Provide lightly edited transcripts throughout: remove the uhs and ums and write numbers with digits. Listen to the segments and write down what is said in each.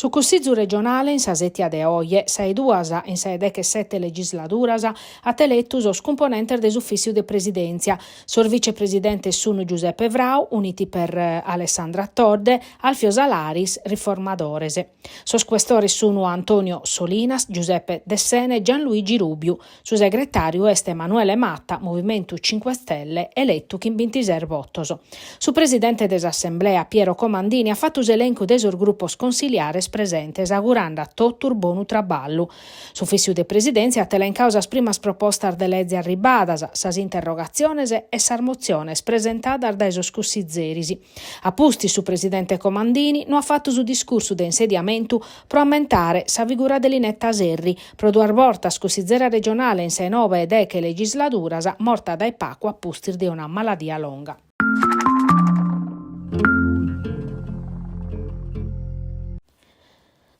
Su Cussizu regionale in sa sètia de oje, sa 'e duas in sa 'e dechesete legisladuras, at eletu sos cumponentes de s'ufìssiu de presidèntzia. Sos vicepresidentes sun Giuseppe Frau, Uniti per Alessandra Todde, Alfio Salaris, Riformadores. Sos questores sun Antonio Solinas, Giuseppe Dessena e Gianluigi Rubiu. Su segretàriu est Emanuele Matta, Movimentu Cinque Stelle, eletu chin bintises votos. Su presidente de s'Assemblea, Piero Comandini, at fatu s'elencu de sos grupos consiliares presentes augurande a totus bonu traballu. S'ufìssiu de presidèntzia at elencadu sas primas propostas de leze arribadas, sas interrogatziones e sas motziones presentadas dae sos cussizeris. A pustis su presidente Comandini no at fatu su discursu de insediamentu pro ammentare sa figura de Linetta Serri, pro duas bortas cussizera regionale in sa 'e nobe e deche legisladuras, morta dae pacu a pustis de una maladia longa.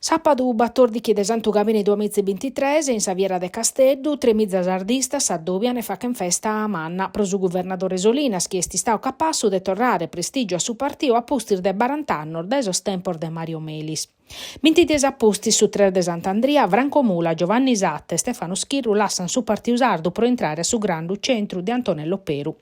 Sàpadu batòrdichi de Santu Gabine duamiza e bintitres, in sa Fiera de Casteddu, tremiza sardistas s'addòbian e fachen festa manna pro su guvernadore Solinas chi est istadu capassu de torrare prestìgiu a su partiu a pustis de barant'annos dae sos tempos de Mario Melis. Binti dies a pustis, su tres de Sant'Andria, Franco Mula, Giovanni Satta e Stefano Schirru lassan su Partiu Sardu pro intrare a su Grandu Centru de Antonello Peru.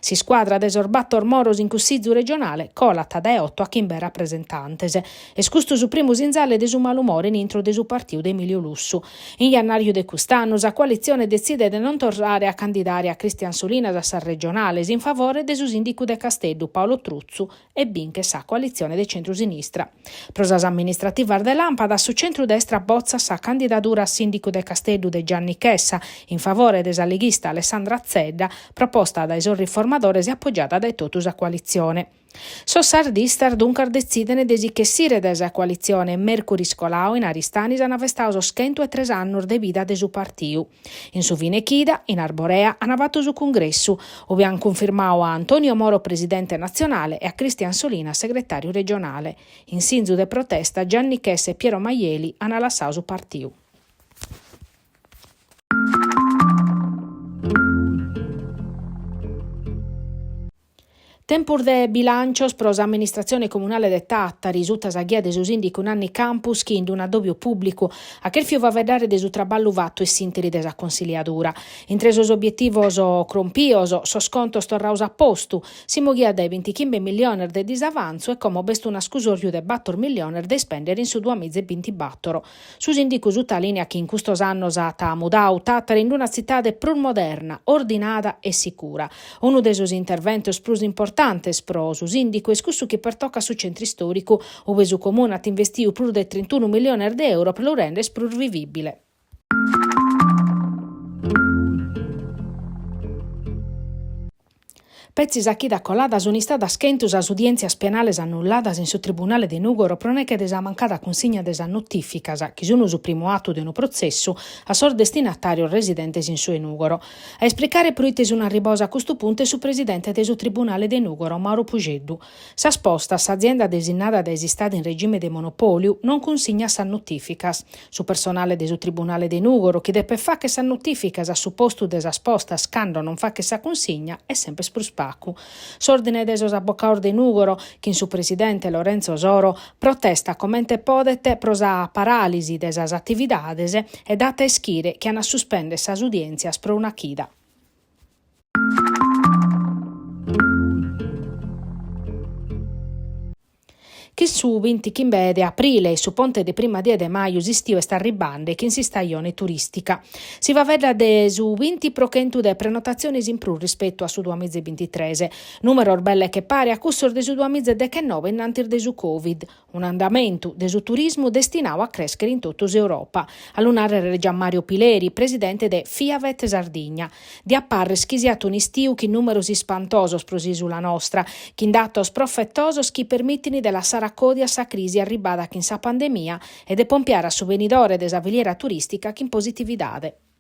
S'iscuadra de sos bator moros in Cussizu regionale colat dae oto a chimbe rapresentantes. Est custu su primu sinzale de su malumore in intro de su partiu de Emilio Lussu. In jannàriu de cust'annu sa coalitzione detzidet de non torrare a candidare a Christian Solinas a sas regionales in favore de su sìndicu de Casteddu Paolo Truzzu e binchet sa coalitzione de centru-sinistra. Pro sas amministrativas de làmpadas su centru-destra botzat sa candidadura a sìndicu de Casteddu de Gianni Chessa in favore de sa leghista Alessandra Zedda, proposta dae sos riformadores e apogiada dae totu sa coalitzione. Sos sardistas duncas detzident de si ch'essire dae sa coalitzione e mèrcuris coladu in Aristanis ant festadu sos chentu e tres annos de vida de su partiu. In su fine chida, in Arborea, ant fatu su cungressu, ube ant cunfirmadu a Antonio Moro presidente natzionale e a Christian Solinas segretàriu regionale. In sinzu de protesta Gianni Chessa e Piero Maieli ant lassadu su partiu. Tempus de bilàncios pro s'amministratzione comunale de Tàtari, suta sa ghia de su sìndicu Nanni Campus chi in un'addòbiu pùblicu at chèrfiu faeddare de su traballu fatu in s'ìnteri de sa consiliadura. Intre sos obietivos crompios, sos contos torrados a postu, si moghiat dae bintichimbe milliones de disavantzu e como b'est un'ascusorju de bator milliones de ispèndere in su duamiza e bintibàtoro. Su sìndicu sutalìniat chi in custos annos at mudadu Tàtari in una tzitade prus moderna, ordinada e sicura. Unu de sos interventos prus importantes pro su sìndicu est cussu chi pertocat su centru istòricu, ue su Comune at investidu prus de trintunu milliones de euro pro lu render prus vivìbile. Petzi sa chida colada sunt istadas chentu sas udièntzias penales annulladas in su Tribunale de Nùgoro pro neche de sa mancada cunsigna de sas notìficas, chi sunt su primu atu de unu protzessu, a sos destinatàrios residentes in su 'e Nùgoro. A ispricare pro ite sunt arribados a custu puntu est su presidente de su Tribunale de Nùgoro, Mauro Puxeddu. Sas postas, s'azienda desinnada dae s'Istadu in regime de monopòliu, non cunsignat sas notìficas. Su personale de su Tribunale de Nùgoro, chi depet fàghere sas notìficas a su postu de sas postas cando non faghet sa cunsigna, est semper prus pagu. S'Òrdine de sos Abocados de Nùgoro, chin su presidente Lorenzo Soro, protestat comente podet pro sa paràlisi de sas atividades e dat a ischire chi an a suspèndere sas udièntzias pro una chida. Chin su bintichimbe de aprile e su ponte de prima die de maju s'istiu est arribande chin s'istajone turìstica. Si faeddat de su binti pro chentu de prenotatziones in prus rispetu a su duamiza e bintitres, nùmeros belle che pare a cussos de su duamiza e dechenobe innantis de su Covid. Un'andamentu de su turismu destinadu a crèschere in totu s'Europa. A lu nàrrere Gian Mario Pileri, presidente de Fiavet Sardigna. Diat pàrrere chi siat un'istiu chin nùmeros ispantosos pro s'ìsula nostra, chin datos profetosos chi permitint de lassare a còdia sa crisi arribada chin sa pandemia e de pompiare a su benidore de sa filiera turìstica chin positividade.